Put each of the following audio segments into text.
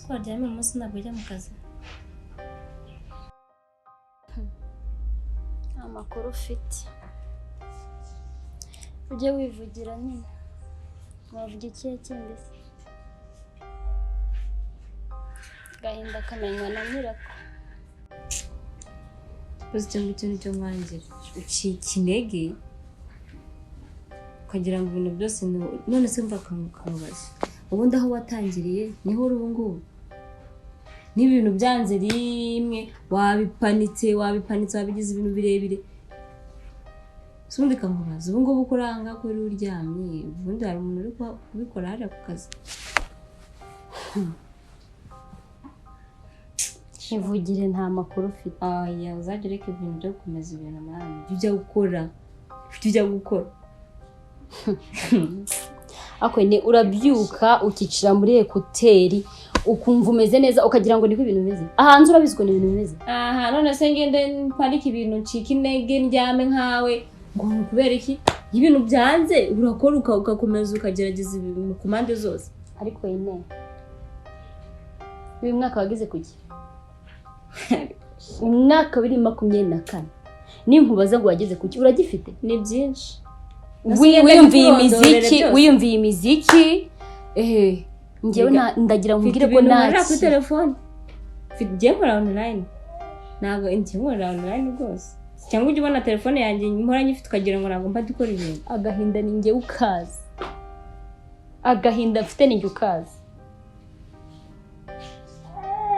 Siko waryamye uyu munsi ntabwo ujya mu kazi? Amakuru ufite ujye wivugira nyine, wavuga ikihe kindi se? Gahinda kamenywa na nyirako. Uzi icyo ngicyo nicyo nkangira, ucika intege ukagira ngo ibintu byose none se mva kamubaza ubundi aho watangiriye niho uri ubu ngubu? N'ibintu byanze rimwe wabipanitse wabigize ibintu birebire. Se ubundi kamubaza ubu ngubu kuranga ko uri uryamye, ubundi hari umuntu uri kubikora hariya ku kazi? Ivugire nta makuru ufite. Aya uzajya ureka ibintu byo gukomeza ibintu mwana, ujya gukora ujya gukora. Ako ni urabyuka ukicara muri ekuteri ukumva umeze neza ukagira ngo niko ibintu bimeze. Ahanze urabizi ko ni ibintu bimeze. Aha none se ngende mparike ibintu ncika intege ndyame nkawe ngo kubera iki? Ibintu byanze urakora ugakomeza ukagerageza ibintu ku mpande zose. Ariko ine uyu mwaka wagize kuki? Umwaka 2024 ninkubaza ngo wageze kuki uragifite? Ni byinshi. Wiyumviye imiziki ngewe ndagira nkubwire ko nta kuri telefone mfite, ngiye nkora online, ntabwo ngiye nkora online rwose, cyangwa ujya ubona telefone yanjye mpora nyifite ukagira ngo ntabwo mba gukora ibintu. Agahinda ni ngewe ukazi, agahinda mfite ni ngewe ukazi.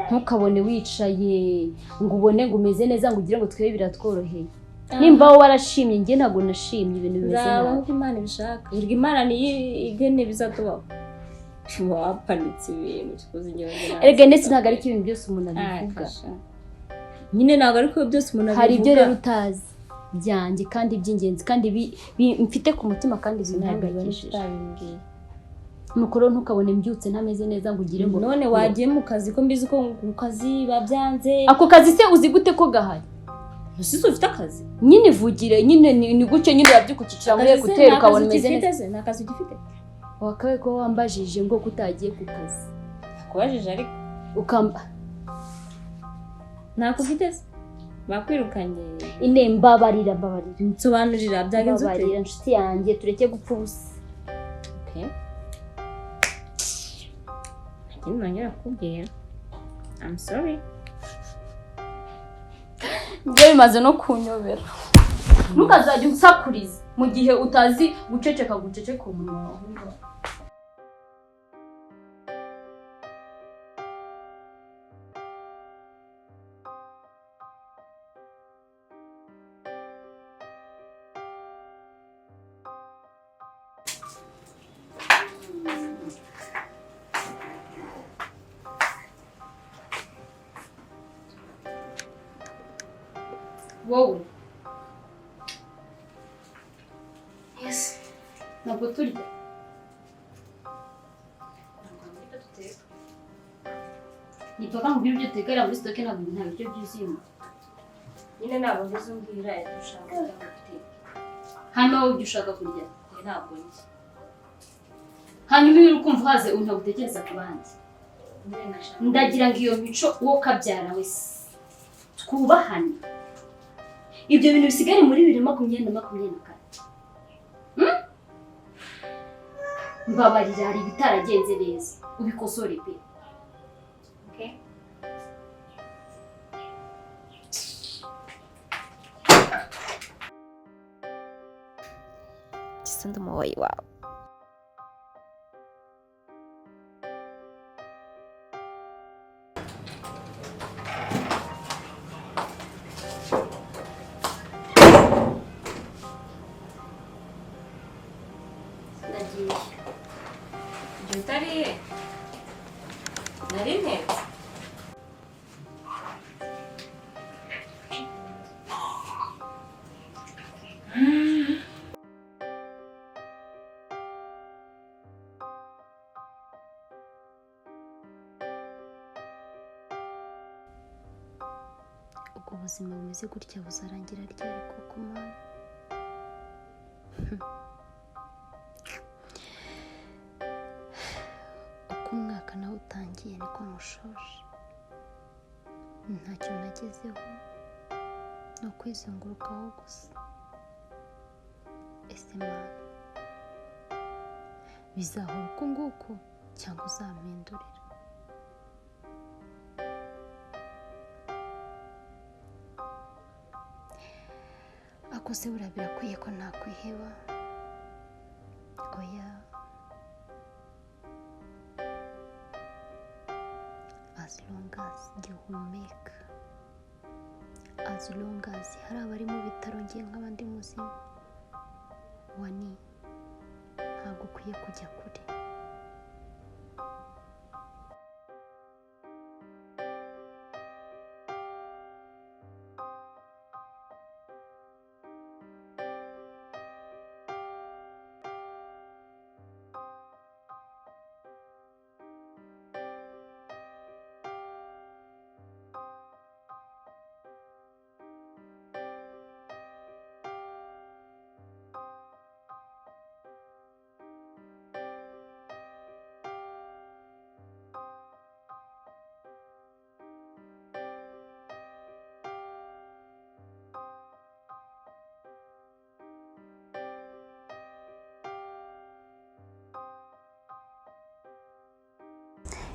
Ntukabone wicaye ngo ubone ngo umeze neza ngo ugire ngo twebe biratworoheye. Nimba wowe warashimye nge ntabwo nashimye ibintu bimeze nabi. Nzabaho Imana ibishaka, urwo Imana niyo igena ibizatubaho. Wapanitse ibintu. Erega ndetse ntabwo ariko ibintu byose umuntu abivuga. Nyine ntabwo ariko byose umuntu abivuga. Hari ibyo rero utazi byanjye kandi by'ingenzi kandi mfite ku mutima kandi binahangayikishije. Nuko rero ntukabone mbyutse ntameze neza ngo ugire ngo none wagiye mu kazi ko mbizi ko mu kazi babyanze. Ako kazi se uzi gute ko gahari? Usize ufite akazi? Nyine vugire nyine ni gutyo nyine urabyukukicira muri ekuteri ukabona umeze neza. Nta kazi ugifite? Wakabaye ko wambajije ngo kutagiye ku kazi. Nakubajije ariko ukamba ntako ufite se? Bakwirukanye. Ine mbabarira. Nsobanurira byagenze ute? Mbabarira nshuti yanjye tureke gupfa ubusa. Okay. Ntakindi nongera kukubwira. I'm sorry. Ibyo bimaze no kunyobera. Ntukazajya unsakuriza mu gihe utazi guceceka guceceka umunwa wawe. Wowe. Yes. Ntabwo turya. Ni paka nkubwira ibyo utekera muri stoke ntabwo nta biryo byuzuyemo. Nyine ntabwo ngize umbwira ibyo ushaka guteka. Hanyuma wowe ibyo ushaka kurya. Ntabwo njye. Hanyuma iyo uri kumva uhaze ntabwo utekereza ku bandi. Ndagira ngo iyo mico uwo kabyara wese twubahane. Ibyo bintu bisigare muri 2024. Mbabarira hari ibitaragenze neza ubikosore pe. Okay. Send them away. Wow. Ndagiye. Igihe utariye nari ntetse. Ubwo buzima bumeze gutya buzarangira ryari koko Mana? Uko umwaka nawutangiye niko nywushoje, ntacyo nagezeho, ni ukwizungurukaho gusa. Ese Mana, bizahora uku nguku cyangwa uzampindurira? Ako se buriya birakwiye ko nakwiheba? Oya, as long as ngihumeka, as long as hari abari mu bitaro ngiye nk'abandi muzima, wani ntabwo ukwiye kujya kure.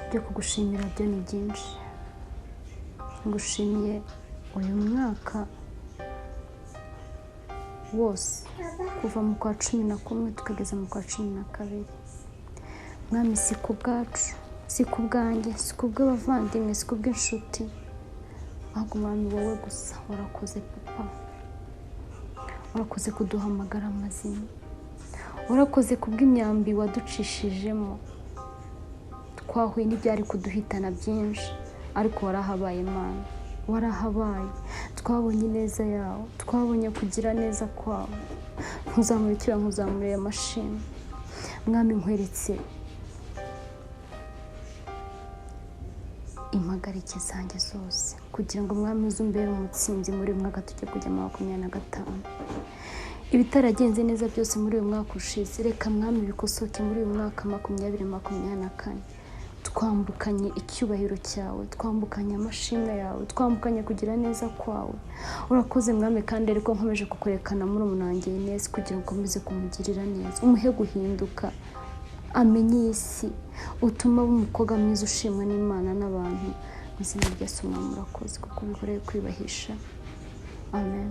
Ibyo kugushimira byo ni byinshi. Ngushimiye uyu mwaka wose, kuva mu kwa 11 tukageza mu kwa 12. Mwami, si ku bwacu, si ku bwanjye, si ku bw'abavandimwe, si ku bw'inshuti, ahubwo Mwami wowe gusa. Warakoze papa, warakoze kuduhamagara amazina, warakoze kubw'imyambi waducishijemo. Twahuye n'ibyari kuduhitana byinshi, ariko warahabaye Mana, warahabaye. Twabonye ineza yawe, twabonye kugira neza kwawe. Ntuzamurikira, nkuzamuriye amashimwe. Mwami, nkweretse impagarike zanjye zose, kugira ngo Mwami uzumbere umutsinzi muri uyu mwaka tujye kujya mu 25. Ibitaragenze neza byose muri uyu mwaka ushize, reka Mwami bikosoke muri uyu mwaka 2024. Twambukanye icyubahiro cyawe, twambukanye amashimwe yawe, twambukanye kugira neza kwawe. Urakoze Mwami, kandi ariko nkomeje kukwerekana muri umunange Ines, kugira ngo ukomeze kumugirira neza, umuhe guhinduka, amenye isi, utuma aba umukobwa mwiza ushimwa n'Imana n'abantu. Mu izina rya Yesu Mwami, urakoze kuko ubikoreye kwibahisha. Amen.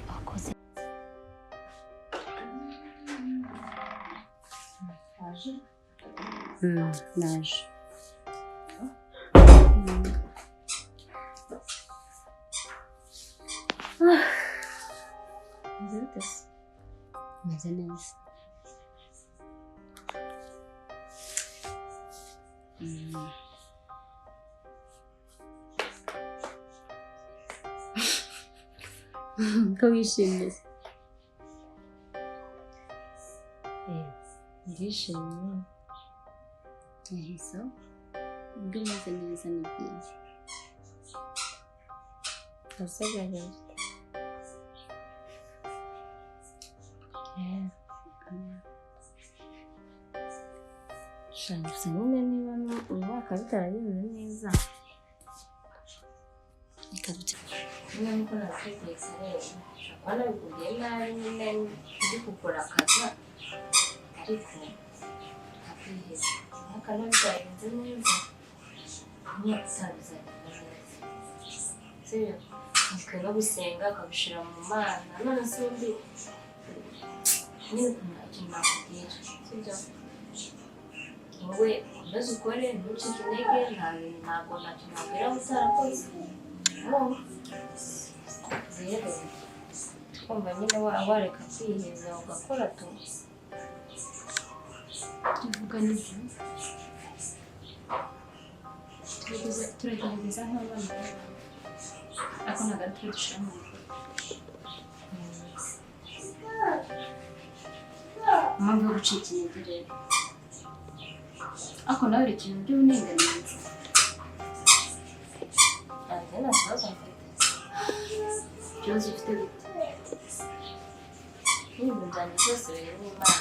Urakoze. Naje. Meze neza. Ko wishimye se? Ndishimye. So, ubwo umeze neza ni byiza. Nasagarije. Gusa nyine niba uyu mwaka bitaragenze neza, reka dute. Nyine nkuko nabitekereza rero, nshobora kuba nabikubwiye nabi nyine ndi kukurakaza, ariko ntakwiheba. Umwaka niba bitagenze neza, umwaka utaha bizagenda neza. Sibyo? Ukwiye no gusenga ukabishyira mu Mana. None se ubundi nyine ukuntu ikintu nakubwira, sibyo? Wowe ukomeze ukore, ntucike intege, ntabwo ntacyo nabwira utarakoze. Rero twumva nyine wareka kwiheza ugakora tu. Tuvuga nibyo. Turagerageza nk'abana, ariko ntabwo ari twe dushyira mu bikorwa. Impamvu yo gucika intege rero, ariko nawe uri ikintu by'uburenganzira. Nanjye nta kibazo mfite. Ikibazo ufite gute? N'ibintu byanjye byose biri n'Imana.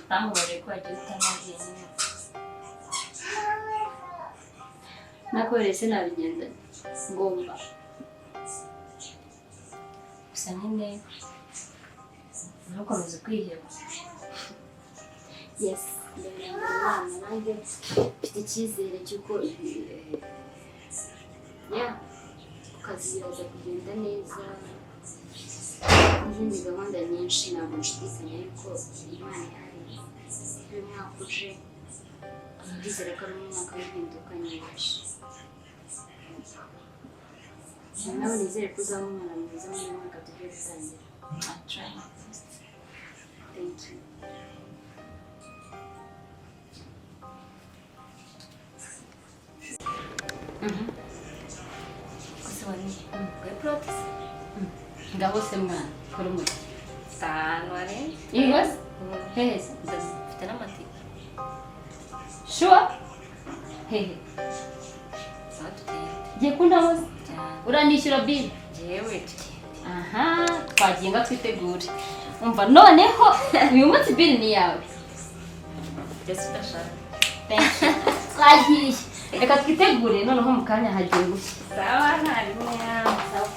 Utamubariye ko wagiye utanabwiye nyine. Nakoreye se nabigenza ngomba. Gusa nyine ntukomeze kwiheba. Yes, ndabona Imana, nanjye mfite icyizere cy'uko ya ku kazi biraza kugenda neza n'izindi gahunda nyinshi. Ntabwo nshidikanya yuko Imana ihari. Uyu mwaka uje, ndizera ko ari umwaka w'impinduka nyinshi. Nawe nizere ko uzaba umwana mwiza muri uyu mwaka tugiye gutangira. I try my best. Thank you. Gusa wani kuri protest. Ngaho se mwana, kora umuti. Tanu wari. Yego se? Hehe se? Mfite n'amatike. Sure, hehe? Sawa, tugende. Giye kuntaho se? Cyane. Uranishyura bill? Jewe tugende. Aha twagiye ngo twitegure. Umva, noneho uyu munsi bill ni yawe. Byose udashaka. Thank you. Twagiye, reka twitegure noneho, mu kanya hagiye gushya. Sawa, ntari. Sawa.